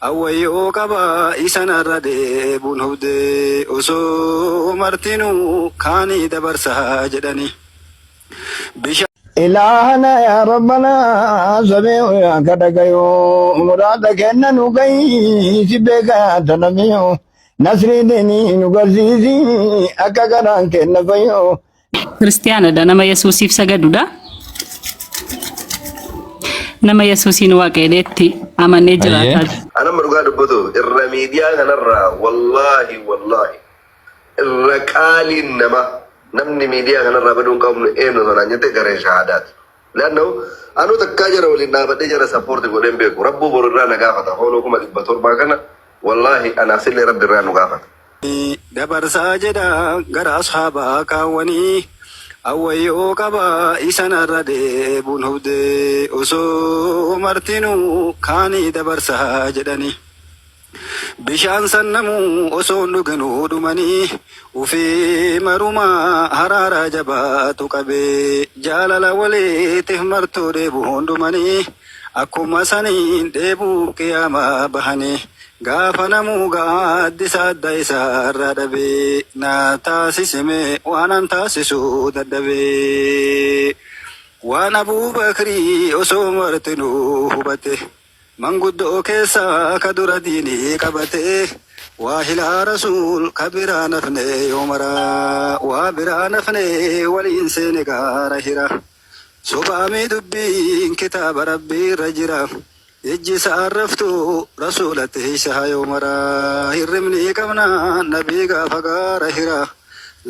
Awwayyoo qaba isa narra deebuun hubdee osoo martinuu kaanii dabarsaa jedhanii. Bishaan. Ilaahana yaa Rabbana samii'u yaa kadhagayu muraada kenna nu gayi si beeka yaa tanamiyu nasrii diinii nu garsiisi akka garaan kenna fayyu. Kiristiyaanadha, nama Yesuusiif sagadudha. Nama Yesuusiin waaqa jedheetti amanee jiraataa jira. Anamma dhugaa dubbatu irra miidiyaa kanarraa wallaahi wallaahi irra qaaliin nama namni miidiyaa kanarraa baduu hin qabnu eenyu osoo naan jette garee shahaadaati. Leannahu anuu takkaa jara waliin dhaabadhee jara sappoorti godhee hin beeku. Rabbuu boru irraa na gaafata. Hooloo 700,000 kana wallaahi anaaf sillee rabbi irraa nu gaafata. Dabarsaa jedha gara ashaabaa kaawwanii awwayyoo qaba isa narra deebuun hubdee osoo martinuu kaanii dabarsaa jedhanii. Bishaan san namuu osoo hin dhuginuu dhumanii ufii marumaa haraaraa jabaatu qabee jaalala waliitif martuu dheebuun dhumanii akkuma saniin dheebuu qiyaamaa bahanii gaafa namuu gaaddisa adda isaarraa dhabee na taasisime waanan taasisuu dadhabee waan Abuubakrii osoo martinuu hubate. Manguddoo keessa ka dura diinii qabate waa hilaa rasuul ka biraa nafne yoo mara waa biraa nafne waliin seene gaara hira sobaamii dubbiin kitaaba rabbii irra jira ijji isaan raftu rasuulatti hiisaha yoo mara hirribni qabna nabii gaafa gaara hira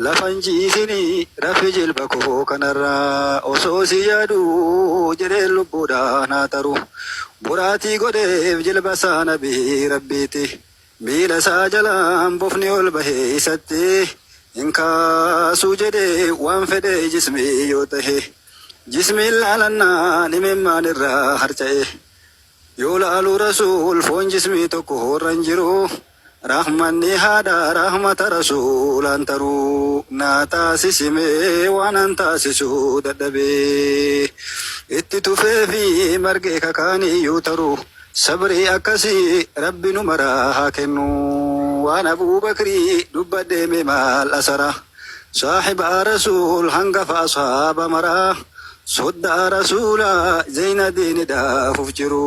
Lafan ciisini rafi jilba koo kanarra osoo si yaadu jedheen lubbuudhaan haa taru boraatii godheef jilba isaa nabii rabbiiti miila isaa jalaan bofni ol bahee isatti hin kaasuu jedhee waan fedhe jismii yoo tahe jismiin laalannaan imimmaan irraa harca'e yoo laalu rasuul foon jismii tokko irra hin jiru. Rahmanni haadha rahmata rasuulaan taruu naa taasisi mee waanan taasisuu dadhabee itti tufee fi margee kakaaniyyuu taru sabrii akkasii rabbi nu maraa haa kennu waan abuubakrii dubbadhee mee maal asara saahiba rasuul hangafa ashaaba maraa soddaa rasuulaa zeyna diini dhaafuf jiru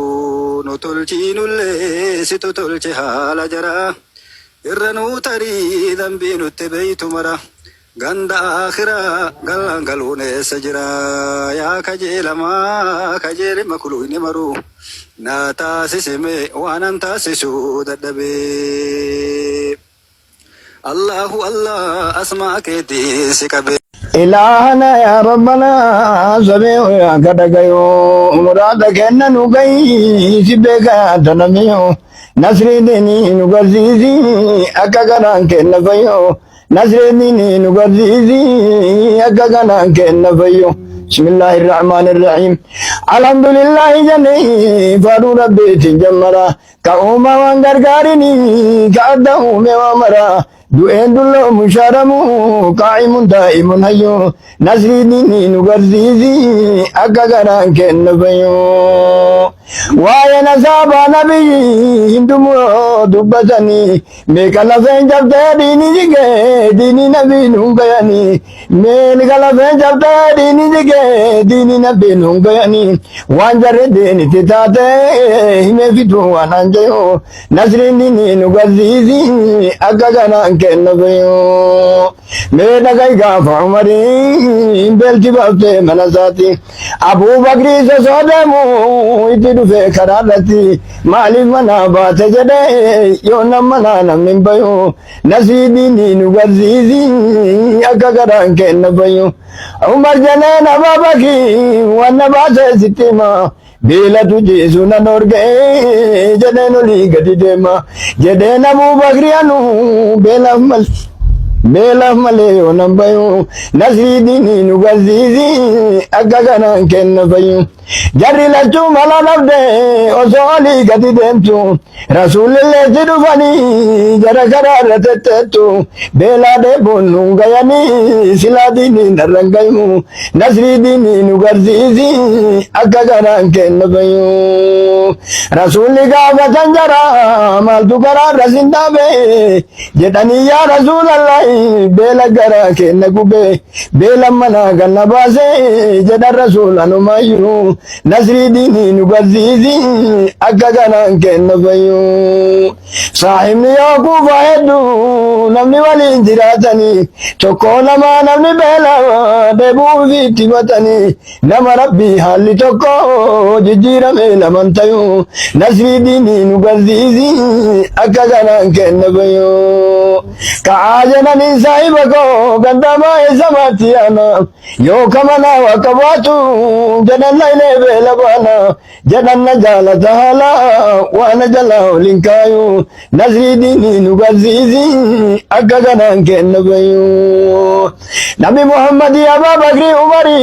nu tolchii nullee situ tolche haala jaraa irra nuu tarii dambii nutti beeytu mara ganda aakhiraa gallaan galuun eessa jira yaa kajeelamaa kajeeli makuluyni maru naa taasisi mee waanan taasisuu dadhabee. Allahu Allah asmaa keetiin si qabee. Ilaahana yaa Rabbana samii'u yaa kadhagayu muraada kenna nu gayi si beeka yaa tanamiyu nasrii diinii nu garsiisi akka garaan kenna fayyu nasrii diinii nu garsiisi akka garaan kenna fayyu bismillaahi irrahmaani irrahiim alhamdulillaahi jennee faaruu rabbiitiin jammara Ka uumaa waan gargaarini ka adda uume waa mara du'een dulloomu shaaramu qaa'imun daa'imun hayyu nasrii diinii nu garsiisi akka garaan kenna fayyu. Waa'een asaabaa nabiyyi hindumoo dubbatanii meeqa lafeen cabdee diinii jigee diinii nabii nuun gayanii meeqa lafeen cabdee diinii jigee diinii nabii nuun gayanii waan jarri diinitti taate himee fiduu waan anjayu nasriin diinii nu garsiisi akka kanaan kenna fayu mee dhaga'i gaafa umarii beelti baaftee mana isaati Abuu Bakrii sosoo deemu itti dhufee karaa irratti maaliif manaa baate jedhee yoo nam manaa namni hin bayu nasrii diinii nu garsiisi akka garaan kenna fayu. Umar jedheen Abaa Bakrii waan na baasee sitti hima beelatu ciisu na dhorgee jedheen olii gadi deema jedheen Abuu Bakrii anu beelaaf mal. Beelaaf malee yoo nan bayu nasrii diinii nu garsiisi akka kanaan kenna fayyu. Jarri lachuu mala dhabde osoo olii gadi deemtu rasuulillee si dhufanii jara karaa irra tetteettu beelaa dheebuun nu gayanii silaa diinii narran gayu nasrii diinii nu garsiisi akka kanaan kenna fayyu. Rasuulli gaafatan jara maaltu karaa irra sin dhaabe jedhanii yaa rasuulallahi beela garaa kenna gube beela manaa ganna baase jedhan rasuulanumayyuu nasrii diinii nu garsiisi akka kanaan kenna fayyuu. Saahibni yoo kuufa hedduu namni waliin jiraatanii tokko lama namni beela dheebuu fi itti matanii nama rabbii haalli tokko jijjiirame laman tayuu nasrii diinii nu garsiisi akka kanaan kenna fayyuu. Ka'aa jedhanii saahiba koo gandamaa eessamaatti yaana yoo kamanaa waa qabaatu jedhan laylee beela baana jedhan na jaalata haala waana jalaa olin kaayu nasrii diinii nu garsiisi akka kanaan kenna fayyuu. Nabi Muhammad Abaa Bakri Umari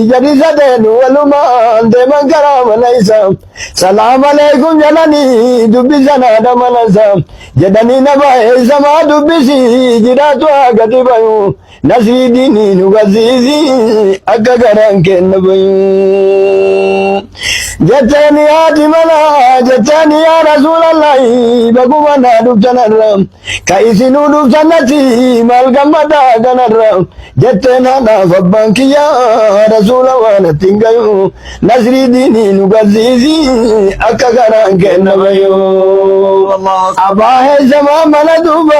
jadi sadeen walumaan deeman karaa mana isaa. Salaam alaikum jedhanii dubbisan haadha mana isaa. Jedhanii nama eessamaa dubbisi jiraatu haa gadi bayu. Nasrii diinii nu garsiisi akka garaan kenna bayu. Jettanii haati mana jettanii yaa Rasuulallahi baguma naa dhuftanarra. Ka isinuu dhuftanatti maal gammadaa kanarra. Jetteen haadhaaf abbaan kiyya rasuula waan ittiin gayu. Nasrii diinii nu garsiisi akka garaan kenna bayu. Abbaa heessamaa mana duuba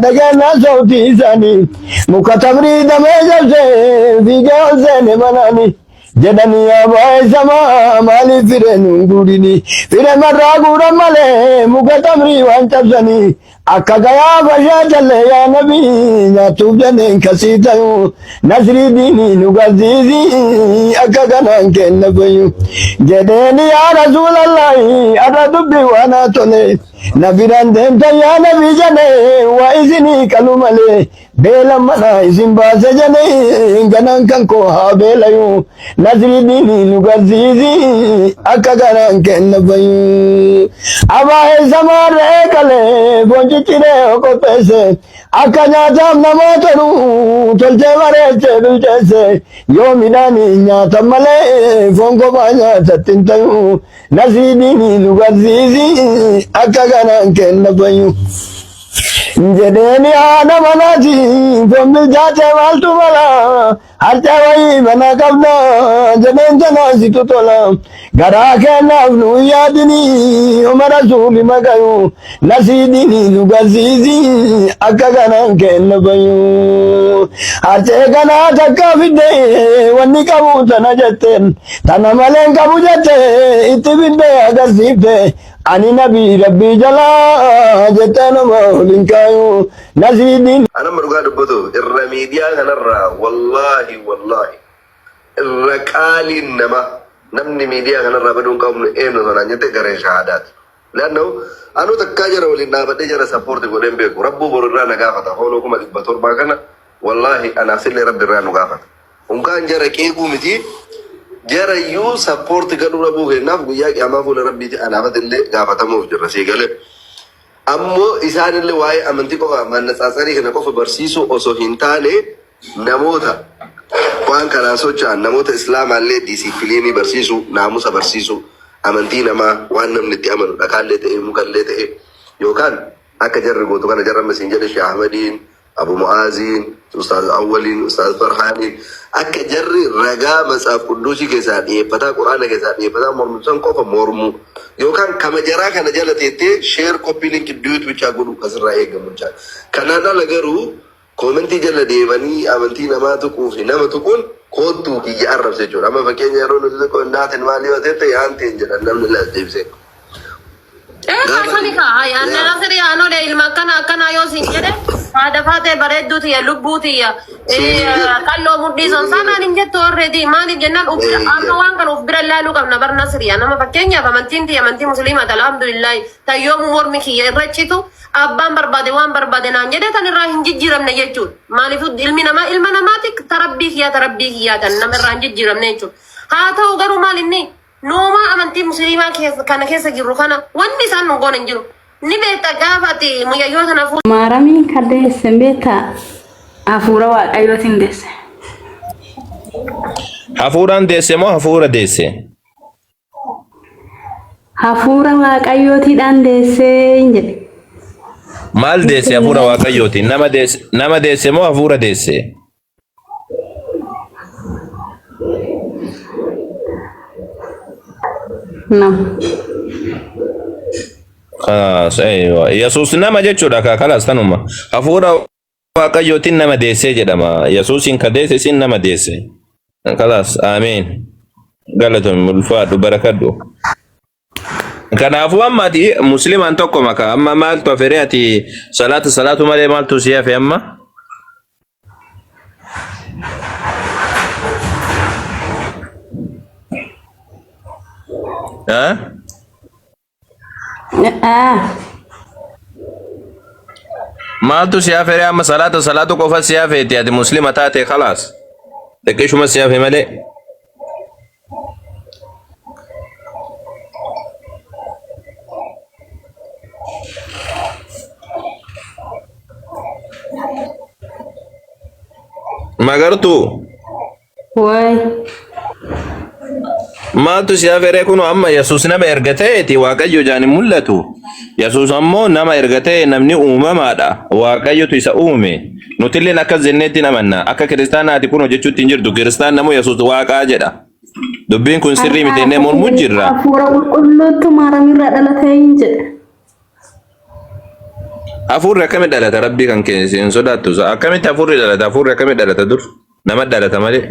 dhageenyaa sautii isaanii. Muka tamrii damee cabsee fiigee ol seene manaanii. Jedhanii abbaa heessamaa maaliif firee nuun guurini? Fire marraa guuran malee muka tamrii waan cabsanii. Akka gayaa fashaa jallee yaa nabii nyaatuuf jenneen kasii tayu nasrii diinii nu garsiisi akka kanaan kenna fayyu. Jedheeni yaa rasuulallahi arra dubbii waan haa tole na biraan deemtan yaa nabii jedhee waa isinii qalu malee beela mana isin baase jedhee ganaan kan koo haa beelayu nasrii diinii nu garsiisi akka kanaan kenna fayyu. Abaa heessamaa re'ee qalee foon cicciree qopheesse akka nyaataaf namaa tolu tolchee bareechee bilcheesse yoo midhaan nyaatan malee foon kophaa nyaatatti hin tayu nasrii diinii nu garsiisi akka kanaan kenna fayyu. Jedheeni haadha manaati foon bilchaatee maaltu mala harca wayii mana qabna jedheen tanaan situ tola garaa kennaaf nu yaadini uma rasuuli maqayu nasrii diinii nu garsiisi akka kanaan kenna bayu. Harcee kanaa takka fidde wanni qabu tana jette tana malee hin qabu jette itti fidde agarsiifte ani nabii rabbii jalaa jettee nama olin kaayu nasrii diinii. Anamma dhugaa dubbatu irra miidiyaa kanarraa wallaahi wallaahi irra qaaliin nama namni miidiyaa kanarraa baduu hin qabnu eenyu sanaan jette garee shahaadaati. Leannahu anuu takkaa jara waliin dhaabadhee jara support godhee hin beeku. Rabbuu boru irraa na gaafata. Hooloo 700,000 kana wallaahi anaaf sillee rabbi irraa nu gaafata. Unkaan jara qeequu miti jara iyyuu support godhuu dhabuu keenyaaf guyyaa qiyaamaa fuula rabbiiti anaafatillee gaafatamuuf jirra sii galee. Ammoo isaanillee waa'ee amantii qofa mannatsaatsarii kana qofa barsiisuu osoo hin taane namoota waan kanaan socho'an namoota islaamaallee diisiipiliinii barsiisuu, naamusa barsiisuu, amantii namaa waan namni itti amanu dhakaallee ta'e mukallee ta'e yookaan akka jarri gootu kana jarra amma siin jedhe Sheekh Ahmadiin, Abu Mu'aaziin, Ustaaz Awwaliin, Ustaaz Farhaaniin akka jarri ragaa Matsaaf Qudduusii keessaa dhiyeeffataa Qur'aana keessaa dhiyeeffataa mormu san qofa mormuu yookaan kama jaraa kana jala teettee share copy link duet bichaa godhuu kasirraa eegamu jechaa. Kanaan ala garuu koomentii jala deemanii amantii namaa tuquu fi nama tuquun koottuu kiyya arrabse jechuudha. Amma fakkeenya yeroo nuti tokko naatin maal yoo ta'e yaanteen jedhan namni las deebisee. Gaafa Akkami kaa hayi anna nasiri anolee ilma akkana akkanaa yoo siin jedhe haadha faatee bareedduu tiyya lubbuu tiyya qalloo mudhii son sanaan hin jettu already. Maaliif jennaan uf amma waan kana uf bira ilaaluu qabna bar nasriya. Nama fakkeenyaaf amantiin tiyya amantii musliimaati, alhamdulillahi, tan yoomuu mormi kiyya irra citu, abbaan barbaade waan barbaade naan jedhe tan irraa hin jijjiiramne jechuudha. Maaliif ilmi namaa ilma namaati, tarabbii kiyyaa tarabbii kiyyaa tan nama irraa hin jijjiiramne jechuudha. Haa ta'u garuu maal inni nuumaa amantii musliimaa keessa kana keessa jirru kana wanni isaan nu goone hin jiru. Ni beekta gaafa ati mucayyoo tana fuudhu Maaramiin kan deesse hin beektaa? Hafuura Waaqayyootiin deesse. Hafuuraan deesse moo hafuura deesse? Hafuura Waaqayyootiidhaan deessee hin jedhe. Maal deesse hafuura Waaqayyootiin? Nama deesse, nama deesse moo hafuura deesse? Nama. Kalaas, eeywa. Yesuus nama jechuudha kaa kalaas tanuma. Hafuura Waaqayyootiin nama deessee jedhama. Yesuusiin ka deesse isin nama deesse. Kalaas, ameen. Galatomi, ulfaadhu, barakadhu. Kanaafuu amma ati musliimaan tokko maka amma maaltu haferee ati salaata salaatu malee maaltu si hafe amma? Ah? Ah. Maaltu si haferee amma salaata salaatu qofa si hafeeti ati muslima taate kalaas. Xiqqishuma si hafe malee. Magartuu. Waay. Maaltu si haferee kun amma Yesuus nama erga ta'eeti Waaqayyo ijaan hin mul'atu. Yesuus ammoo nama erga ta'e namni uumamaadha. Waaqayyotu isa uume. Nutilleen akkas jenneetti hin amanna. Akka kiristaanaati kun hojjechuutti hin jirtu. Kiristaan namuu Yesuus Waaqaa jedha. Dubbiin kun sirrii miti jennee mormuu jirra. Hafuura qulqulluutu maaramirraa dhalatee hin jedhe. Hafuurri akkamitti dhalata rabbii kan kee hin sodaattu. Akkamitti hafuurri dhalata? Hafuurri akkamitti dhalata dur? Nama dhalata malee.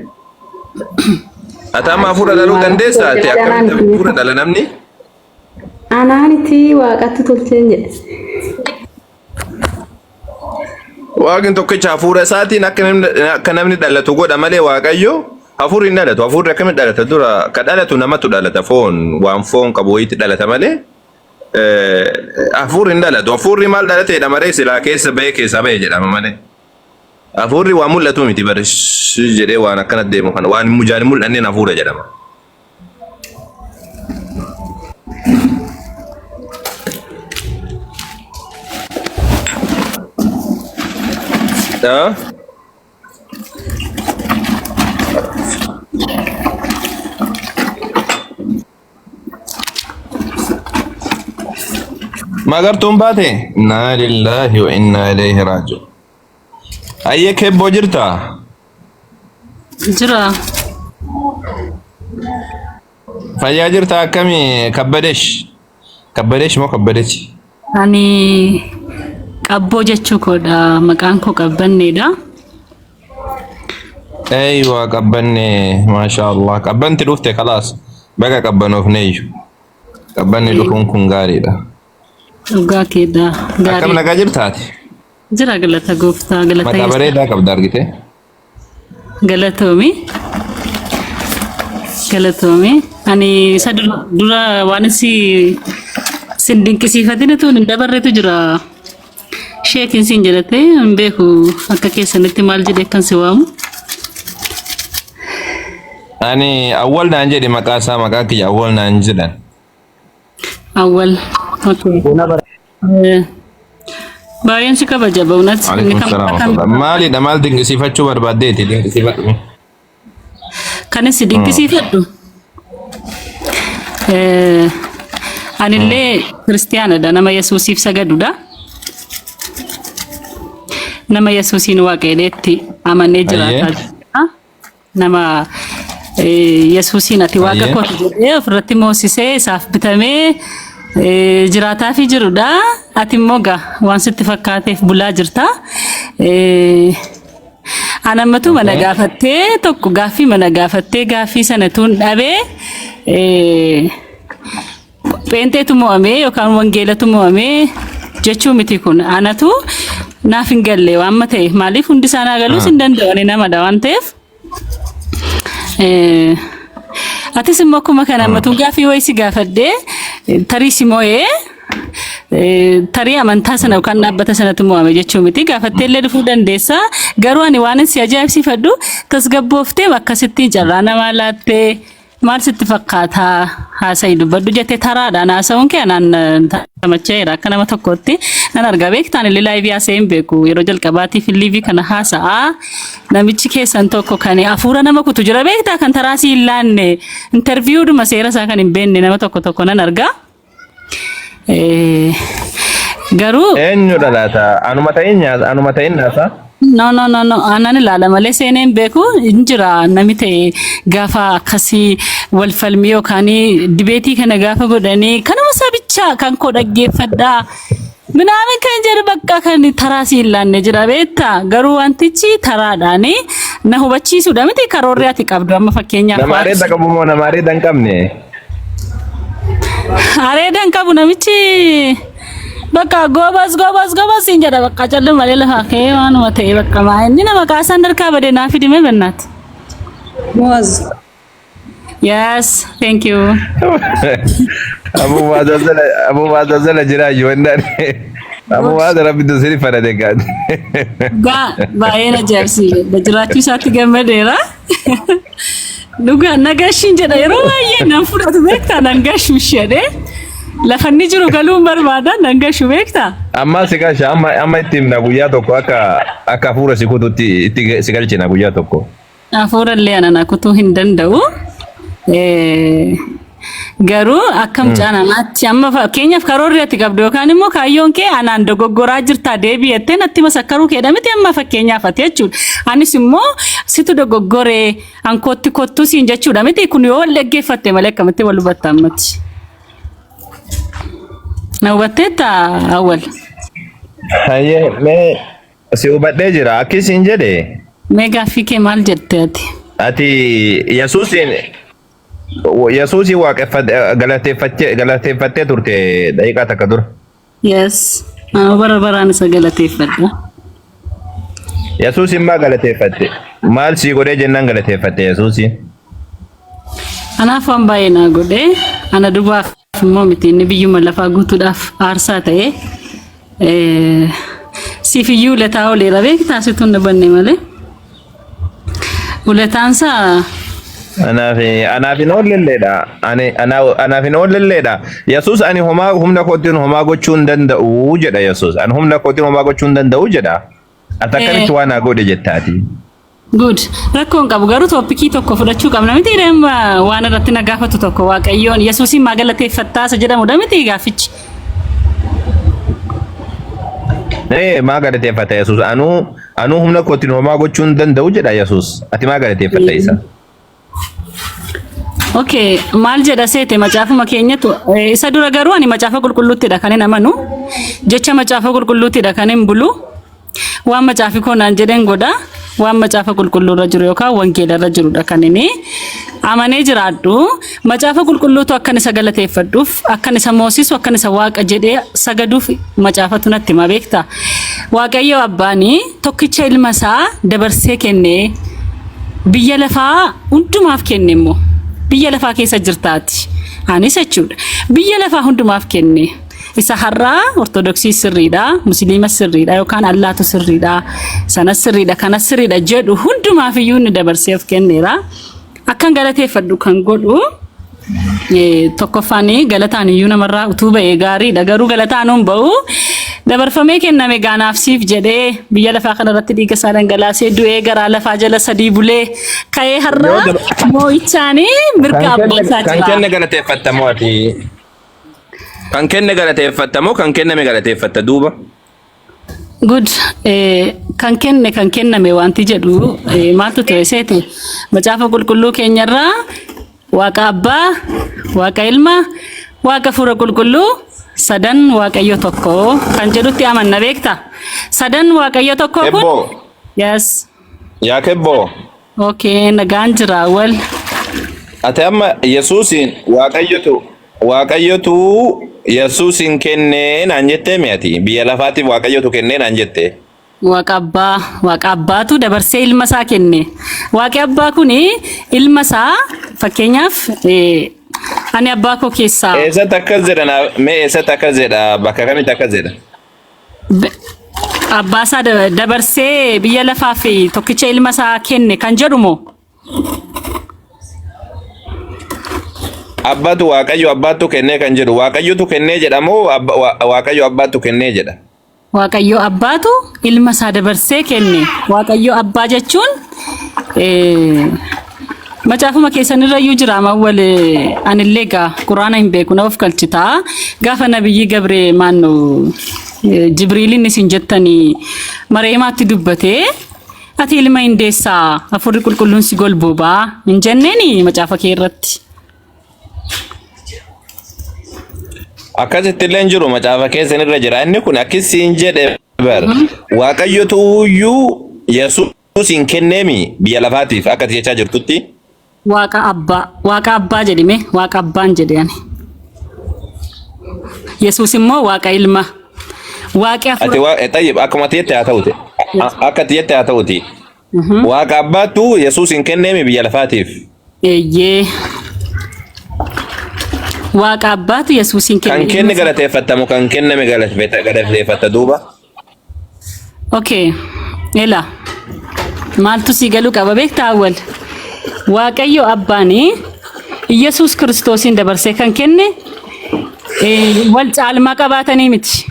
Ati amma hafuura dhaluu dandeessaa? Ati akkamitti hafuura dhala namni? Anaaniti waaqatti tolcheen jedhe. Waaqni tokkicha hafuura isaatiin akka namni dhalatu godha malee Waaqayyo hafuurri hin dhalatu. Hafuurri akkamitti dhalata dura? Ka dhalatu namatu dhalata, foon waan foon qabu wayiitti dhalata malee hafuurri hin dhalatu. Hafuurri maal dhalateedha maree silaa keessa bahee keessaa bahe jedhama malee. Hafuurri waan mul'atu miti bari jedhee waan akkana deemu kana waan mujaan hin mul'anneen hafuura jedhama. Ah? Magartuun baate? Innaa lillaahi wa innaa ilayhi raaji'uun. Ayyee kebboo jirtaa? Jira. Fayyaa jirtaa akkamii kabbadesh? Kabbadesh moo kabbadechi? Ani qabboo jechuu koodha. Maqaan koo qabbanneedha. Eeywa qabbanne, maashaa Allah. Qabbanti dhufte kalaas. Baga qabbanoofneeyyu. Qabbanni dhufuun kun gaariidha. Dhugaa keedha. Akkam Gaarii. nagaa jirtaati? Jira, galata gooftaa, galata Maqaa Yesuus. bareedaa qabda argite. Galatoomi. Galatoomi. Ani isa dura waan si sin dinqisiifatin utuu hin dabarretu jira. Sheekin siin jedhate hin beeku, akka keessanitti maal jedhee akkan si waamu. Ani awwal naan jedhi, maqaa isaa, maqaa kiyya awwal naan jedhan. Awwal. Okay. Baay'een si kabaja ba'unat. Inni Alaikum kan salaam wa rahmatullah. Maalidha, maal dinqisiifachuu barbaaddeeti? Dinqisiifadhu. Kan si dinqisiifadhu. Anillee kiristiyaanadha, nama Yesuusiif sagadudha. Nama Yesuusiin waaqayyeetti amanee jiraataa jira. Nama Yesuusiin ati waaqa kooti jedhee ofirratti moosisee isaaf bitamee jiraataafii jirudha. Ati immoo gaa waan sitti fakkaateef bulaa jirta. Anammatu mana gaafattee tokko gaaffii mana gaafattee gaaffii sana tuun dhabee Pheenxeetu mo'amee yookaan wangeelatu mo'amee jechuu miti kun anatu naaf hin galle waan ta'e maaliif hundi isaa naa galuus hin danda'u ani namadha waan ta'eef. Atis immoo akkuma kana ammatu gaaffii wayii si gaafadhee tarii si mo'ee tarii amantaa sana yookaan dhaabbata sanatti mo'ame jechuu miti gaafattee illee dhufuu dandeessa. Garuu ani waan si ajaa'ibsiifadhu tasgabbooftee akkasittiin carraa namaa laattee maal sitti fakkaataa haasa'i dubbadhu jettee taraadhaan haasa'uun kee anaan tamacheera akka nama tokkotti nan arga beektaan illee live haasa'ee hin beeku yeroo jalqabaatiif live kana haasa'aa namichi keessan tokko kan hafuura nama kutu jira beektaa kan taraa si hin laanne interviewduma seera isaa kan hin beekne nama tokko tokko nan arga. Garuu Eenyudha laata? Anuma ta'in nyaata, anuma ta'in nyaata. No, no, no, no. Anan ilaala malee seenee hin beeku. Hin jira namni ta'e gaafa akkasii wal falmii yookaan debate kana gaafa godhanii kanuma sabichaa kan koo dhaggeeffadhaa. Minaamin kan jedhu bakka kan taraa si hin laanne jira beektaa. Garuu wantichi taraadhaan na hubachiisuudha miti karoorri ati qabdu amma fakkeenyaaf. Nama areeda qabu moo nama areeda hin qabne? Areeda hin qabu namichi bakka goobas goobas goobas hin jedha bakka callu malee lafaa ka'ee waanuma ta'e bakka maa inni nama kaasaan harkaa badee naa fidime bennaati. Muaz. Yes, thank you. Abuu Maazazala jira iyyuu wannaan. Abuu Maaz rabbi dusiri fadhate gaadhi. Dhugaa baay'een ajaa'ibsiifadha. Jiraachuu isaatti gammadeera. Dhugaa nagashiin jedha yeroo baay'ee nan fudhatu beektaa nan gashu jedhee lafa inni jiru galuun barbaada nan gashu beektaa. Amma si gasha amma amma itti himna guyyaa tokko akka hafuura si kututti itti si galchina guyyaa tokko. Hafuura illee ana kutuu hin danda'u. Garuu akka mucaa namaatti amma fakkeenyaaf karoorri ati qabdu yookaan immoo kaayyoon kee anaan dogoggoraa jirtaa deebii jettee natti masakkaruu keedha miti amma fakkeenyaaf ati jechuudha. Anis immoo situ dogoggoree ankootti kottuu siin jechuudha miti kun yoo wal dhaggeeffatte malee akkamitti wal hubatta ammatti. Na hubatteetta awwal. Hayyee mee si hubadhee jira akkisiin jedhe. Mee gaaffii kee maal jette ati? Ati Yesuusiin waaqeffate galateeffattee turte daqiiqaa takka dura. Yes. Nama bara baraan isa galateeffadha. Yesuusiin maa galateeffatte? Maal sii godhee jennaan galateeffatte Yesuusiin? Anaaf waan baay'ee naa godhe. Ana duwwaaf immoo miti inni biyyuma lafaa guutuudhaaf aarsaa ta'e. Siif iyyuu uletaa ooleera beektaa situun dhabanne malee. Uletaansaa Anaaf hin oollelleedha. Ani anaaf hin oollelleedha. Yesuus ani homaa humna kootiin homaa gochuu hin danda'u jedha Yesuus. Ani humna kootiin homaa gochuu hin danda'u jedha. Ati akkamitti waan naa godhe jettaati? Good. Rakkoo hin qabu garuu topic tokko fudhachuu qabna miti deema waan irratti na gaafatu tokko Waaqayyoon Yesuusiin maa galateeffattaa isa jedhamudha miti gaaffichi. Ee maa galateeffata Yesuus? Anuu humna kootiin homaa gochuu hin danda'u jedha Yesuus. Ati maa galateeffatta isa? Okay, maal jedha seete macaafuma keenyatu isa dura garuu ani macaafa qulqulluuttidha kan hin amanu. Jecha macaafa qulqulluuttidha kan hin bulu. Waan macaafi koo naan jedheen godha. Waan macaafa qulqulluurra jiru yookaan wangeelarra jirudha kan inni amanee jiraadhu. Macaafa qulqulluutu akkan isa galateeffadhuuf, akkan isa moosisu, akkan isa waaqa jedhee sagaduuf macaafatu natti hima beektaa. Waaqayyo abbaanii tokkicha ilma isaa dabarsee kennee biyya lafaa hundumaaf kenne immoo biyya lafaa keessa jirtaati. Anis jechuudha. Biyya lafaa hundumaaf kenne. Isa har'aa Ortodoksii sirriidha, Musliima sirriidha yookaan Allaatu sirriidha, sanas sirriidha, kanas sirriidha jedhu hundumaaf iyyuu inni dabarsee of kenneera. Akkan galateeffadhu kan godhu tokkoffaan galataan iyyuu namarraa utuu ba'ee gaariidha. Garuu galataan hin ba'u. Dabarfamee kenname gaanaaf siif jedhee biyya lafaa kanarratti dhiiga isaa dhangalaasee du'ee garaa lafaa jala sadii bulee ka'ee har'aa moo'ichaanii mirga abbaa isaa Kan jira. kenne galateeffatta moo ati? Kan kenne galateeffatta moo kan kenname galateeffatta duuba? Good. Kan kenne kan kenname wanti jedhu maaltu ture seete macaafa qulqulluu keenyarraa Waaqa abbaa, Waaqa ilma, Waaqa fuura qulqulluu sadan Waaqayyo tokko kan jedhutti amanna beekta. Sadan Waaqayyo tokko kun Kebboo. Yes. Yaa kebboo. Okay, nagaan jira wal. Ati amma Yesuusiin Waaqayyotu Waaqayyotu Yesuusin kennee naan jettee mi'ati. Biyya lafaatiif Waaqayyotu kennee naan jette. Waaqa abbaa, waaqa abbaatu dabarsee ilma isaa kenne. Waaqi abbaa kuni ilma isaa fakkeenyaaf ani abbaa koo keessaa Eessatti akkas jedha mee eessatti akkas jedha bakka kamitti akkas jedha? Abbaa isaa dabarsee biyya lafaaf tokkicha ilma isaa kenne kan jedhu moo? Abbaatu Waaqayyo abbaattu kennee kan jedhu Waaqayyotu kennee jedha moo Waaqayyo abbaattu kennee jedha? Waaqayyo abbaatu ilma isaa dabarsee kenne. Waaqayyo abbaa jechuun macaafuma keessan irrayyuu jira amawwal anillee gaa quraana hin beeku na of galchitaa. Gaafa nabiyyi Gabree maannu Jibriiliin isin jettanii Mareemaatti dubbatee ati ilma hin deessaa hafuurri qulqulluun si golboobaa hin jenneeni macaafa kee irratti. Akkasitti illee hin jiru macaafa keessan irra jira. Inni kun akkasiin jedhe bar. Waaqayyotu iyyuu Yesuusin kenneemi biyya lafaatiif akka ati jechaa jirtutti. Waaqa abbaa waaqa abbaa jedhime waaqa abbaan jedhe ani. Yesuus immoo waaqa ilma. Waaqi Ati hafuura. waa xayyib akkuma ati jette haa ta'uti. Akka ati jette haa ta'uti. Waaqa abbaattu Yesuusin kenneemi biyya lafaatiif. Eeyyee. Waaqa abbaatu Yesuusin Kan kenne ilma kenne isaa. galateeffattamu kan kenname galateeffatta duuba. Okay. Ela. Maaltu sii galuu qaba beektaa awwal? Waaqayyo abbaani Yesuus Kiristoosiin dabarsee kan kenne wal caalmaa qabaatanii miti.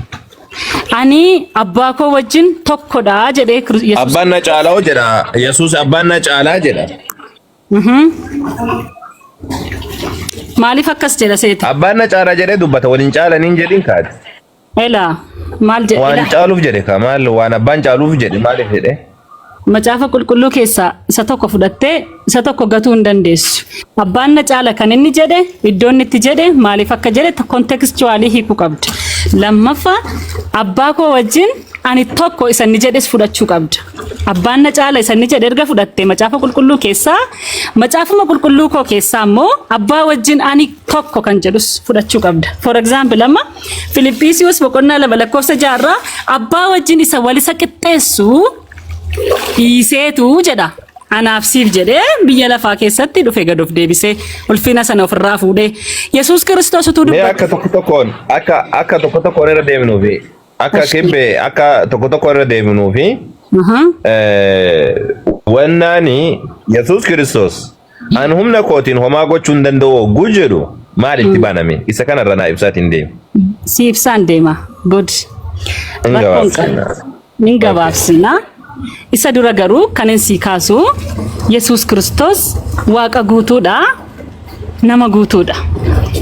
Ani abbaa koo wajjin tokkodha jedhee Yesuus. Abbaan na caalaa jedha. Yesuus abbaan na caalaa jedha. Maaliif akkas jedha seeta? Abbaan na caalaa jedhee dubbata waliin caalaniin jedhin kaati. Ela maal jedhe? Waan Ela caaluuf jedhe kaa maal waan abbaan caaluuf jedhe maaliif jedhe? Macaafa qulqulluu keessaa isa tokko fudhattee isa tokko gatuu hin dandeessu. Abbaan na caala kan inni jedhe iddoo inni itti jedhe maaliif akka jedhe contextually hiikuu qabda. Lammaffaa abbaa koo wajjin ani tokko isa inni jedhes fudhachuu qabda. Abbaan na caala isa inni jedhe erga fudhatte macaafa qulqulluu keessaa macaafuma qulqulluu koo keessaa immoo abbaa wajjin ani tokko kan jedhus fudhachuu qabda. For example amma Filiphiisiyus boqonnaa 2 lakkoofsa 6 abbaa wajjin isa wal isa qixxeessu dhiiseetu jedha. Anaaf siif jedhee biyya lafaa keessatti dhufe gad of deebisee ulfina sana ofirraa fuudhee Yesuus Kiristoos utuu Mee dubbatu. akka tokko tokkoon akka akka tokko tokkoon irra deemnuufi akka kibbee akka tokko tokkoon irra deemnuufi wannaani Yesuus Kiristoos an humna kootiin homaa gochuu hin danda'u hogguu jedhu maal itti baname isa kanarra naa ibsaatiin deemu. Si ibsaan deema. Good. Hin Rakkoon gabaabsina. qabu. Hin gabaabsina. Isa dura garuu kan inni sii kaasu Yesuus Kiristoos Waaqa guutuudha. Nama guutuudha.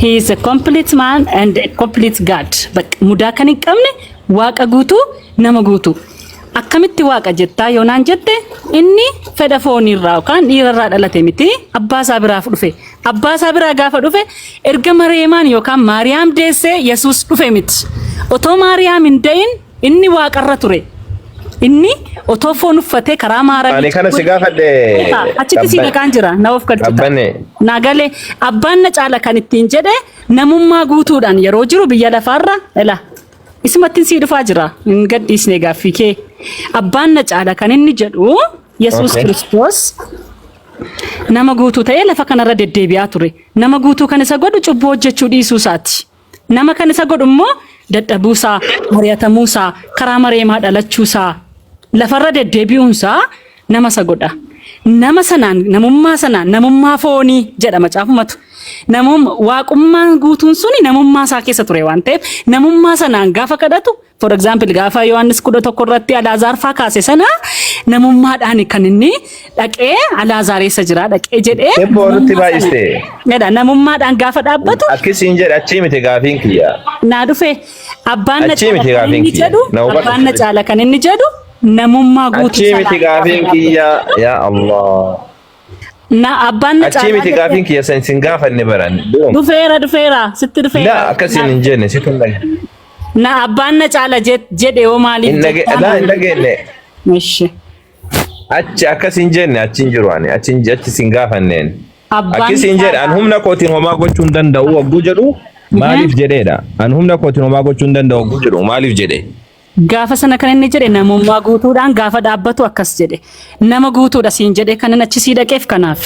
He is a complete man and a complete God. Bakka mudaa kan hin qabne Waaqa guutuu nama guutuu. Akkamitti Waaqa jettaa yoo naan jette inni fedha fooniirraa yookaan dhiirarraa dhalate miti abbaa isaa biraa dhufe. Abbaa isaa biraa gaafa dhufe erga Mareemaan yookaan Maariyaam deessee Yesuus dhufe miti. Otoo Maariyaam hin da'in inni Waaqarra ture. Inni otoo foon uffatee karaa Maaramii Ani kana si gaafadhe Achitti si dhaqaan jira na of galchita. Qabbanne. Naa galee abbaan na caala kan ittiin jedhe namummaa guutuudhaan yeroo jiru biyya lafaarra ila isumattiin sii dhufaa jira hin gadhiisne gaaffii kee. Abbaan na caala kan inni jedhu Yesuus Kiristoos nama guutuu ta'ee lafa kanarra deddeebi'aa ture. Nama guutuu kan isa godhu cubbuu hojjechuu dhiisuu isaati. Nama kan isa godhu immoo dadhabuusaa, ari'atamuusaa, karaa mareemaa dhalachuusaa, lafarra deddeebi'uunsaa nama isa godha. Nama sanaan, namummaa sanaan, namummaa foonii jedha macaafumatu. Namum, waaqummaan guutuun suni namummaa isaa keessa ture waan ta'eef namummaa sanaan gaafa kadhatu For example gaafa Yohaannis 11 irratti Alaazaar faa kaase sana namummaadhaan kan inni dhaqee Alaazaar eessa jira dhaqee jedhee Ebboo nutti namummaa sana baay'iste. jedha namummaadhaan gaafa dhaabbatu Akkasiin jedhe achii miti gaafiin kiyya. naa dhufe abbaan na Achii caala miti kan gaafiin inni kiyya. jedhu Na hubadhu. abbaan na caala kan inni jedhu namummaa guutuu Achii miti sanaan gaafa gaafiin dhaabbatu. kiyya. Yaa Allah. Na abbaan na Achii caalaa miti jettee gaafiin kiyya san sin gaafanne baran. Durum. dhufeera dhufeera sitti dhufeera. La akkasiin hin jenne situ hin dhage. Na abbaan na caala jedhe hoo maaliif Hin dhage jettaa laa hin dhageenye. Ishi. Achi akkas hin jenne achi hin jiru ani achi hin achi sin gaafanneen. Abbaan Akkas na hin jedhe an caala. humna kootiin homaa gochuu hin danda'u wagguu jedhu Maaliif jedheedha? An humna kootiin homaa gochuu hin danda'u hogguu jedhu maaliif jedhe? Gaafa sana kan inni jedhe namummaa guutuudhaan gaafa dhaabbatu akkas jedhe. Nama guutuudha siin jedhee kanan achi sii dhaqeef kanaaf.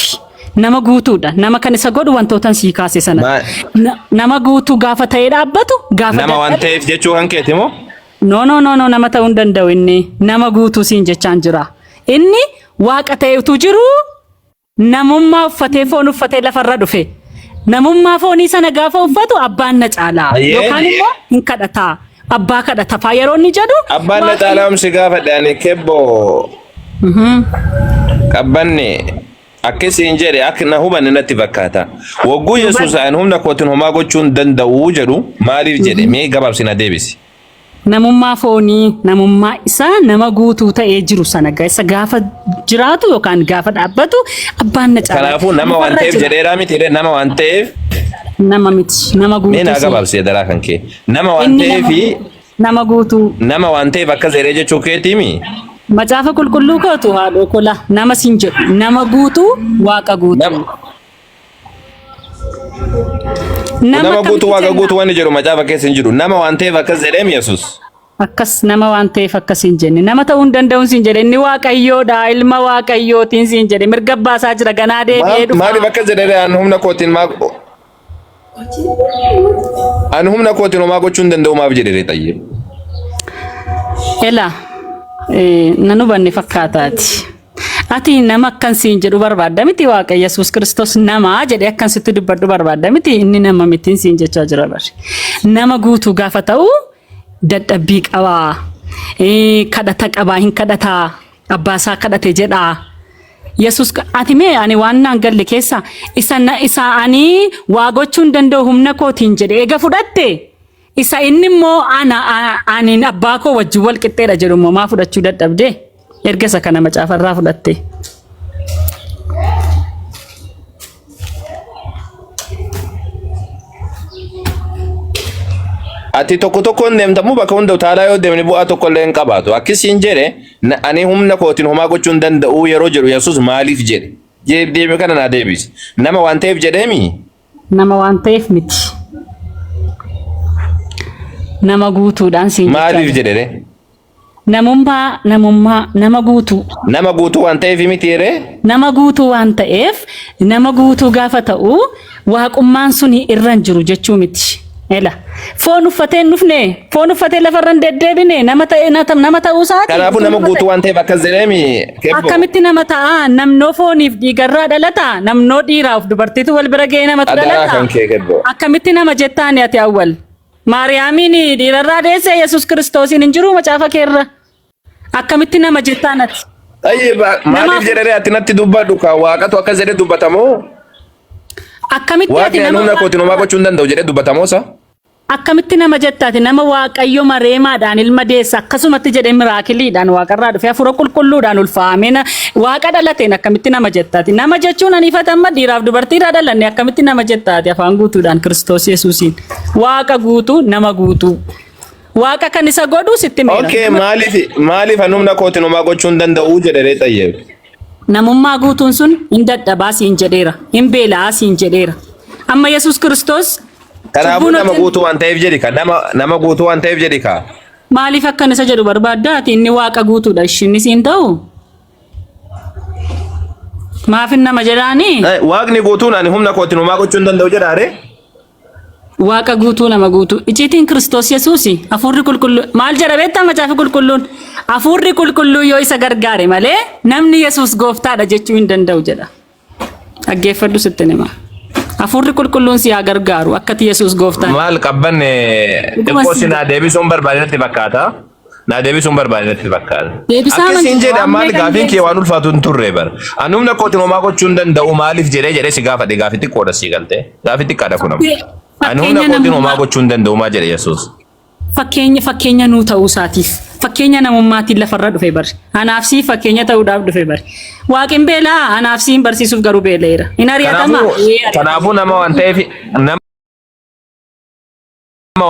Nama guutuudha. Nama kan isa godhu wantootan sii kaase sana. Nama guutuu gaafa ta'ee dhaabbatu gaafa Nama waan dadhabe. ta'eef jechuu kan keeti moo? No, no, no, no, nama ta'uu hin danda'u inni. Nama guutuu siin jechaan jira. Inni waaqa ta'e utuu jiruu Namummaa uffatee foon uffatee lafarra dhufe. Namummaa foonii sana gaafa uffatu abbaan na caalaa Ayyee. yookaan immoo hin kadhataa. Abbaa kadhata faa yeroo inni jedhu Abbaan na Waaqayyo caalaa si gaafadhe ani kebboo qabbanne akkasiin jedhe akka na hubanne natti fakkaata. Wagguu Yesuus ani humna kootiin homaa gochuu hin danda'u jedhu maaliif jedhe mee gabaabsi na deebisi. Namummaa foonii, namummaa isaa nama guutuu ta'ee jiru sana isa gaafa jiraatu yookaan gaafa dhaabbatu abbaan na caalaa. Kanaafuu nama waan Lafarra ta'eef jira. jedheeraa miti ree nama waan ta'eef Nama miti, nama mee guutuu naa si. gabaabsi daraa kan kee. Nama waan Inni nama ta'eefi nama guutuu. nama waan ta'eef akkas jedhee jechuu keetiimi. Macaafa qulqulluu kootu haadhoo kola nama siin jedhu nama guutuu waaqa guutuu. Nama Nama Nama guutuu akkamitti waaqa jenna? guutuu wanni jedhu macaafa keessa hin jiru. Nama waan ta'eef akkas jedheem Yesuus. Akkas nama waan ta'eef akkas hin jenne. Nama ta'uu hin danda'uun siin jedhe. Inni waaqayyoodha. Ilma waaqayyootiin siin jedhe. Mirga abbaa isaa jira. Ganaa deebi'ee Maal- dhufa. Maaliif akkas jedhee an humna kootiin maa an humna kootiin homaa gochuu hin danda'u maaf jedhee xayyee. Ela nan hubanne fakkaataati. Ati nama akkan siin jedhu barbaadda miti Waaqa Yesuus Kiristoos nama jedhee akkan sitti dubbadhu barbaadda miti inni nama mitiin siin jechaa jira bari. Nama guutuu gaafa ta'u dadhabbii qabaa, kadhata qabaa hin kadhataa, abbaa isaa kadhate jedhaa. Yesuus ati mee ani waan naan galle keessa isa na isa ani waa gochuu hin danda'u humna kootiin jedhe eega fudhatte Isa inni immoo ana aniin abbaa koo wajjin wal qixxeedha jedhu immoo maa fudhachuu dadhabde? Erga isa kana macaafarraa fudhatte. Ati tokko tokkoon deemtamu bakka hunda utaalaa yoo deemne bu'aa tokko illee hin qabaatu. Akkasiin jedhe ani humna kootiin homaa gochuu hin danda'u yeroo jedhu Yesuus maaliif jedhe? Deebi kana naa deebisi. Nama waan ta'eef jedheemi? Nama waan ta'eef miti. Nama guutuudhaan siin jechaa Maaliif jira. jedhe ree? Namummaa namummaa nama guutuu. Nama guutuu waan ta'eef miti ree? Nama guutuu waan ta'eef nama guutuu gaafa ta'u waaqummaan suni irra hin jiru jechuu miti. Ela foon uffatee hin dhufne foon uffatee lafarra hin deddeebine nama ta'e nama ta'uu isaati Kanaafuu utuu nama nama guutuu ta'e. waan ta'eef akkas jedheemi kebboo. Akkamitti nama ta'a? Namnoo fooniif dhiigarraa dhalata? Namnoo dhiiraaf dubartiitu wal bira ga'ee namatu Adaraa dhalata? kan kee kebboo. Akkamitti nama jettaani ati awwal? Maariyaamiin dhiirarraa deesse Yesuus Kiristoosiin hin jiru macaafa keerra. Akkamitti nama jettaan ati? Tayyib maaliif Namaaf jedhee ati natti dubbadhu ka waaqatu akkas jedhee dubbatamoo? akkamitti ati Waaqni ani nama humna kootiin homaa gochuu hin danda'u jedhee dubbatamoo sa? Akkamitti nama jettaati nama waaqayyo mareemaadhaan ilma deessa akkasumatti jedhee miraakiliidhaan waaqarraa dhufee hafuura qulqulluudhaan ulfaa'amee waaqa dhalateen akkamitti nama jettaati nama jechuun aniifata amma dhiiraaf dubartiirraa dhalanne akkamitti nama jettaati afaan guutuudhaan Kiristoos Yesuusiin waaqa guutuu nama guutuu Waaqa kan isa godhu sitti himeera. Okay, maaliif maaliif an humna kootiin homaa gochuu hin danda'u jedhe ree Xayyeeb. Namummaa guutuun sun hin dadhabaa siin jedheera. Hin beela'aa siin jedheera. Amma Yesuus Kiristoos Kanaafuu cubbuun nama hojjenne guutuu waan ta'eef jedhi ka nama nama guutuu waan ta'eef jedhi ka. maaliif akkan isa jedhu barbaadda ati inni waaqa guutuudha ishiin siin ta'u. Maafin nama jedhaanii? Eh, Waaqni guutuun ani humna kootiin homaa gochuu hin danda'u jedhaa ree? Waaqa guutuu nama guutuu. Iciitiin Kiristoos Yesuusi. Hafuurri qulqulluu maal jedha beektaa macaafi qulqulluun? Hafuurri qulqulluu yoo isa gargaare malee namni Yesuus gooftaadha jechuu hin danda'u jedha. Dhaggeeffadhu sittin hima. Hafuurri qulqulluun si haa gargaaru akkati Yesuus gooftaan. Maal qabbanne Dhuguma xiqqoo si si naa deebisuun barbaade natti fakkaata. Naa deebisuun barbaade natti fakkaata. Deebisaa Akkasiin amantii jedhe waan maal meeqan gaafiin kee deebisa. waan ulfaatu hin turre bara. Ani humna kootiin homaa gochuu hin danda'u maaliif jedhee jedhee si gaafadhe gaafii xiqqoodha sii galtee. Gaafii xiqqaadha kun amma. Ani humna Fakkeenya kootiin homaa namummaa gochuu hin danda'u maa jedhe Yesuus. fakkeenya fakkeenya nuu ta'uu isaatiif fakkeenya namummaatiin lafarra dhufe bari. Anaaf sii fakkeenya ta'uudhaaf dhufe bari. Waaqin beelaa anaaf siin barsiisuuf garuu beela'eera. Hin ari'atama. Kanaafuu Ee ari'atama. kanaafuu nama waan ta'eef nama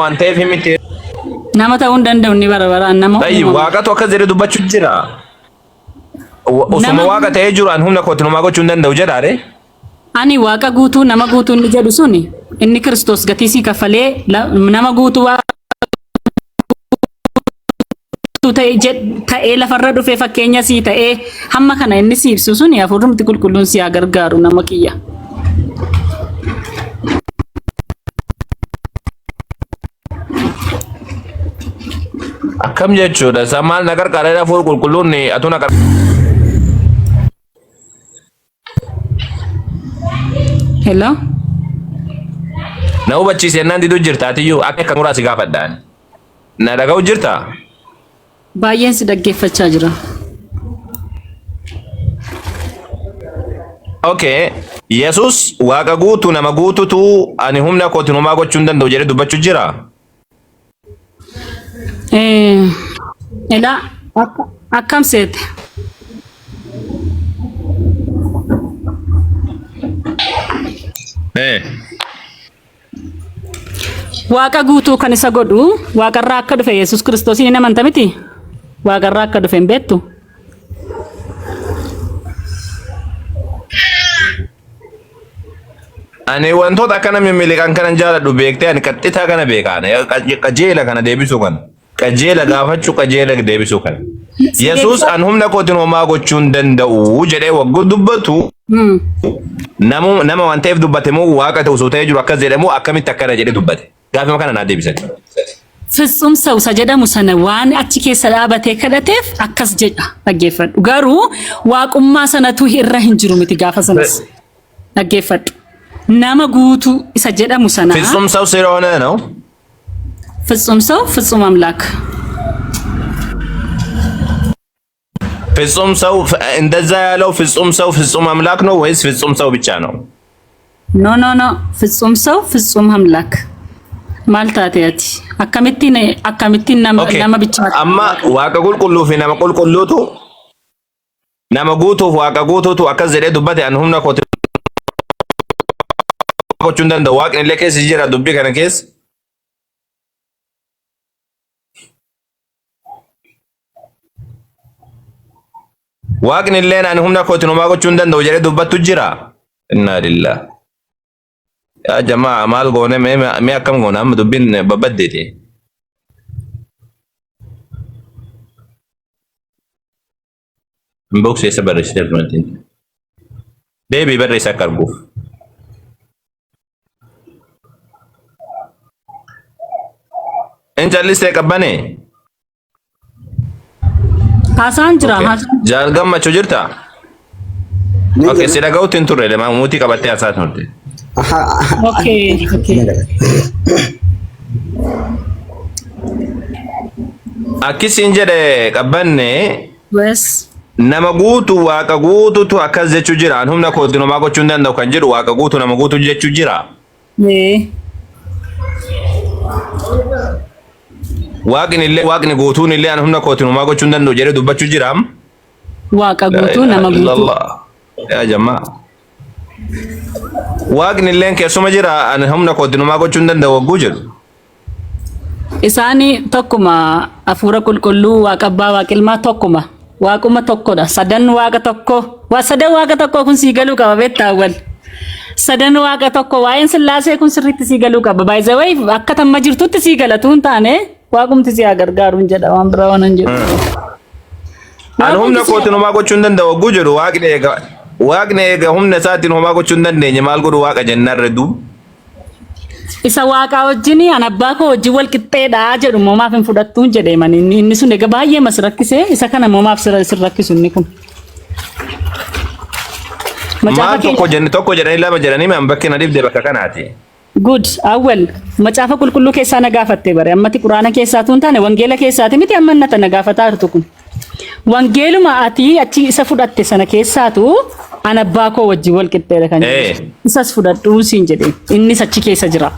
waan ta'eef miti. Nama ta'uu hin danda'u inni bara baraan nama Tayyib uumama. waaqatu akkas jedhee dubbachuu jira. Osuma Nama waaqa ta'ee jiru an humna kootiin homaa gochuu hin danda'u jedhaare. Ani waaqa guutuu nama guutuu inni jedhu suni inni Kiristoos gatii sii kaffalee nama guutuu waaqa guutuu ta'e ta'ee lafarra dhufee fakkeenya sii ta'ee hamma kana inni sii ibsu suni hafuurrumti qulqulluun si haa gargaaru nama kiyya. Akkam jechuudha? Isa maal na qarqaara hafuura qulqulluun atu na Hello? Na hubachiise jennaan diduu jirta atiyyuu akka akka muraa si gaafadhaan. Na dhaga'u jirta? Baay'een si dhaggeeffachaa jira. Okay. Yesus waaqa guutuu nama guututu ani humna kootiin homaa gochuu hin danda'u jedhee dubbachuu jira. Ilaa akkam seete? Waaqa guutuu kan isa godhu waaqarraa akka dhufe Yesuus Kiristoosiin hin amanta miti? Waaqarraa akka dhufe hin beektu? Ani wantoota akkana mimiliqan kanan jaaladhu beektee ani qaxxitaa kana beekaan qajeela kana deebisuu kana qajeela gaafachuu qajeela deebisuu kana. Si Yesuus deebisa. an humna kootiin homaa gochuu hin danda'u jedhee wagguu dubbatu nama waan ta'eef dubbate moo waaqa ta'u osoo ta'ee jiru akkas jedhe moo akkamitti akkana jedhee dubbate. Gaafima kana naa deebisani. Fitsum saw isa jedhamu sana waan achi keessa dhaabatee kadhateef akkas jedha dhaggeeffadhu. Garuu waaqummaa sanatu irra hin jiru miti gaafa sanas dhaggeeffadhu. Nama guutuu isa jedhamu sana ፍጹም ሰው ስለሆነ ነው። ፍጹም ሰው ፍጹም አምላክ ፍጹም ሰው እንደዛ ያለው ፍጹም ሰው ፍጹም አምላክ ነው ወይስ ፍጹም ሰው ብቻ ነው? No, no, no, ፍጹም ሰው ፍጹም አምላክ maal taate ati akkamittiin akkamittiin nama Okay. nama bichaa Amma waaqa qulqulluu fi nama qulqulluutu nama guutuuf waaqa guutuutu akkas jedhee dubbate an humna kooti gochuu hin danda'u. Waaqni illee keessa jira dubbii kana keessa. Waaqni illee ani humna kootiin homaa gochuu hin danda'u jedhee dubbattu jira. Innaa lillah. Yaa jamaa maal goone mee mee akkam goone amma dubbiin babbaddeeti. Inbox eessa barreessitee jirti? Deebii barreessa akka arguuf. In callistee qabbanee? Haasaan jira Okay. haasaan. Jaal gammachuu jirta? Ni Okay, jira. si dhaga'utti hin turre lama muutii qabattee haasaa turte. Okay. Akkisiin jedhe qabbanne Yes. nama guutuu waaqa guututu akkas jechuu jira. An humna kootiin homaa gochuu hin danda'u kan jedhu waaqa guutuu nama guutuu jechuu jira. Ee. Waaqni illee waaqni guutuun illee an humna kootiin homaa gochuu hin danda'u jedhee dubbachuu jira. Waaqa Laa guutuu ilaaha nama guutuu. illallah. Yaa jamaa. Waaqni illeen keessuma jira an humna kootiin homaa gochuu hin danda'u wagguu jedhu. Isaani tokkuma hafuura qulqulluu waaqa abbaa waaqa ilmaa tokkuma. Waaquma tokkodha. Sadan waaqa tokko. Waa sadan waaqa tokko kun sii galuu qaba beektaa awwal. Sadan waaqa tokko waa'een sillaasee kun sirriitti sii galuu qaba. By the way akka tamma jirtutti sii galatu hin taane waaqumti si haa gargaaru hin jedha waan biraa waan hin jedhu. An humna Waaqumti si kootiin homaa gochuu hin danda'u wagguu jedhu waaqni eega waaqni eega humna isaatiin homaa gochuu hin dandeenye maal godhu waaqa jennaan reduu. Isa waaqaa wajjin an abbaa koo wajjin wal qixxeedha jedhu immoo maaf hin fudhattuun jedhee mani inni inni sun egaa baay'ee mas rakkisee isa kana immoo maaf sin rakkisu inni kun. Macaafa Maal keenya tokko jenne tokko jedhanii lama jedhanii maan bakki na dhibde bakka kanaati. Good awwal macaafa qulqulluu keessaa na gaafatte bare ammati quraana keessaatu hin taane wangeela keessaati miti amma innata na gaafataa jirtu kun. Wangeeluma ati achi isa fudhatte sana keessaatu an abbaa koo wajjin wal qixxeedha kan jedhu. Isas fudhadhuu siin jedhe innis achi keessa jira.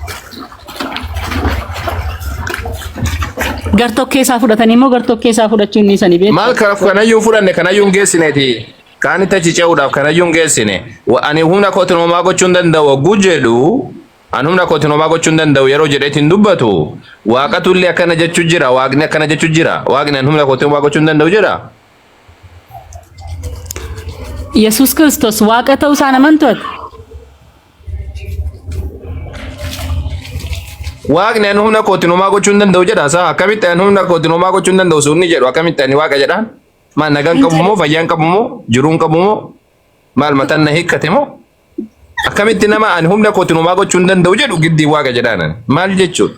Gartokkee isaa fudhatanii immoo gartokkee isaa fudhachuu inni isanii beektu. Maal kanaaf kanayyuu fudhanne kanayyuu hin geessineeti. Kaanitti achi ce'uudhaaf kanayyuu hin geessine. Ani humna kootiin homaa gochuu hin danda'u wagguu jedhu an humna kootiin homaa gochuu hin danda'u yeroo jedheetiin dubbatu waaqatu illee akkana jechuu jira waaqni akkana jechuu jira waaqni an humna kootiin homaa gochuu hin danda'u jedha. Yesuus Kiristoos waaqa ta'uu isaan amantu ati? Waaqni ani humna kootiin homaa gochuu hin danda'u jedha isaa akkamitti ani humna kootiin homaa gochuu hin danda'u sunni jedhu akkamitti ani waaqa jedhaan maal nagaan qabu moo fayyaan qabu moo jiruun qabu moo maal mataan na hiikkate moo akkamitti nama ani humna kootiin homaa gochuu hin danda'u jedhu giddii waaqa jedhaan ani maal jechuudha.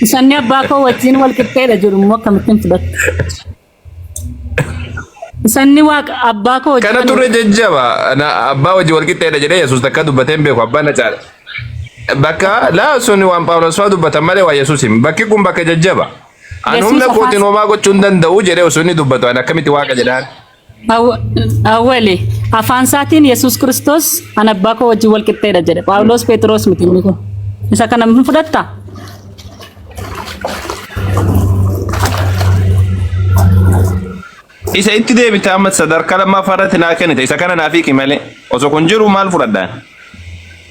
Isanni abbaa koo wajjin wal qixxeedha jedhu immoo akkamittiin fudhatta? Isanni waaqa abbaa koo wajjin Kana turre jajjaba na abbaa wajji wal qixxeedha jedhee Yesuus takka dubbatee hin beeku abbaan na caala. Bakka laa sun waan Phaawulos fa'aa dubbatan malee waa Yesuus hin bakki kun bakka jajjaba. An Yesuus humna afaan kootiin homaa gochuu hin danda'u jedhee osoo inni dubbatu ani akkamitti waaqa jedhaan. Awwali afaan isaatiin Yesuus Kiristoos an abbaa koo wajjin wal qixxeedha jedhe. Phaawulos Phexros miti inni kun. Isa kana hin fudhattaa? Isa itti deebite amma sadarkaa lammaffaa irratti naa kennite isa kana naaf hiiki malee osoo kun jiru maal fudhadhaan?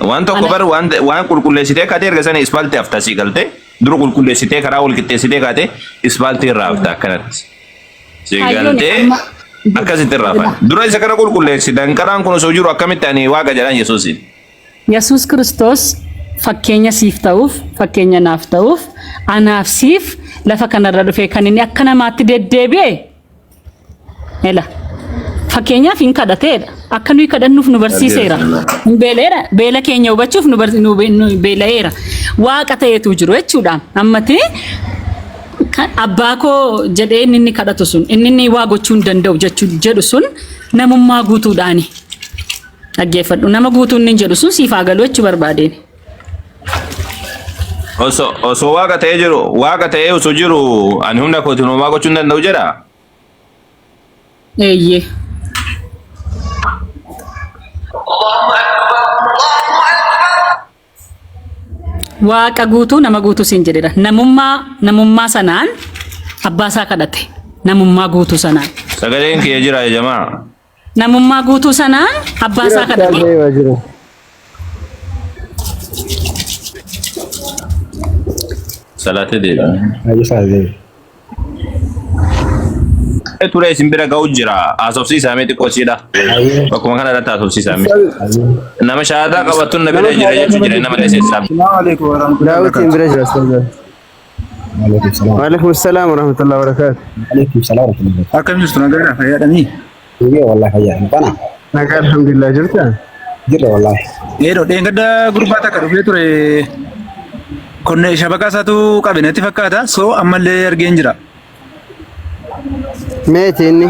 Waan tokko Ana bar waan waan qulqulleessitee kaatee erga sana ispaaltii hafta sii galtee dura qulqulleessitee karaa wal qixxeessitee kaatee ispaaltii irraa hafta akkanatti. Sii kaayyoon galtee amma akkasitti irraa hafan. Dura isa kana qulqulleessi danqaraan kun osoo jiru akkamitti ani waaqa jedhaan Yesuusiin. Yesuus Kiristoos fakkeenya siif ta'uuf, fakkeenya naaf ta'uuf, anaaf siif lafa kanarra dhufee kan inni akka namaatti deddeebi'e ela. Fakkeenyaaf hin kadhateedha. Akka nuyi kadhannuuf nu barsiiseera. Hin beela'eera. Beela keenya hubachuuf nu bar- nu be- nu beela'eera. Waaqa ta'eetu jiru jechuudha. Ammati kan abbaa koo jedhee inni inni kadhatu sun inni inni waa gochuu hin danda'u jechuu jedhu sun namummaa guutuudhaani. Dhaggeeffadhu. Nama guutuu inni jedhu sun siif haa galu jechuu barbaadeen. Osoo osoo waaqa ta'ee jiru waaqa ta'ee osoo jiru ani humna kootiin homaa gochuu hin danda'u jedhaa? Eeyyee. Waaqa guutuu nama guutuu siin jedheera. Namummaa namummaa sanaan abbaa isaa kadhate. Namummaa guutuu sanaan. Sagaleen kiyya jira ya jamaa. Namummaa guutuu sanaan abbaa Jira isaa kadhate. ustaaz jira. Salaatee deebi'a. Ayyee saazee. Ture isin bira ga'u jira. Haasofsiisaa mee xiqqoo siidha. Ayyee. Bakkuma kana irratti haasofsiisaa mee. Ayyee. Nama shahaadaa qabatun na Nama bira jira shahaadaa jechuu nama jira. Nama dubbisa. dheesseessaaf. Assalamu alaikum warahmatullahi Daawwitiin wabarakatuh. bira jira ustaaz. Waalaikum salaam. Waalaikum salaam warahmatullahi wabarakatuh. Waalaikum salaam warahmatullahi wabarakatuh. Akkam jirtu nagaadha fayyaadhanii? Eeyyee wallahi fayyaa hin qana. Nagaa alhamdulillah jirta. Jirra wallahi. Eedho dheengadda gurbaa takka dhufee ture konne shabaqaa isaatu qabe natti fakkaata soo ammallee argeen jira. Meeti inni.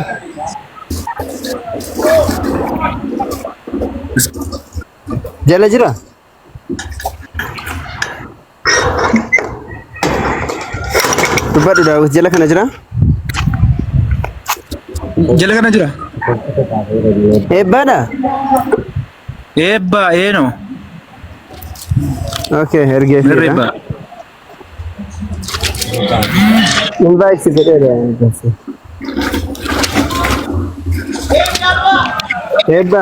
Jala jira? Dubbadhu Daawit jala kana jira? Jala kana jira. Eebbaadha? Eebba eenoo. Okay, Mirra ergeefiidha. eebba. Invite si godheera. Eebba.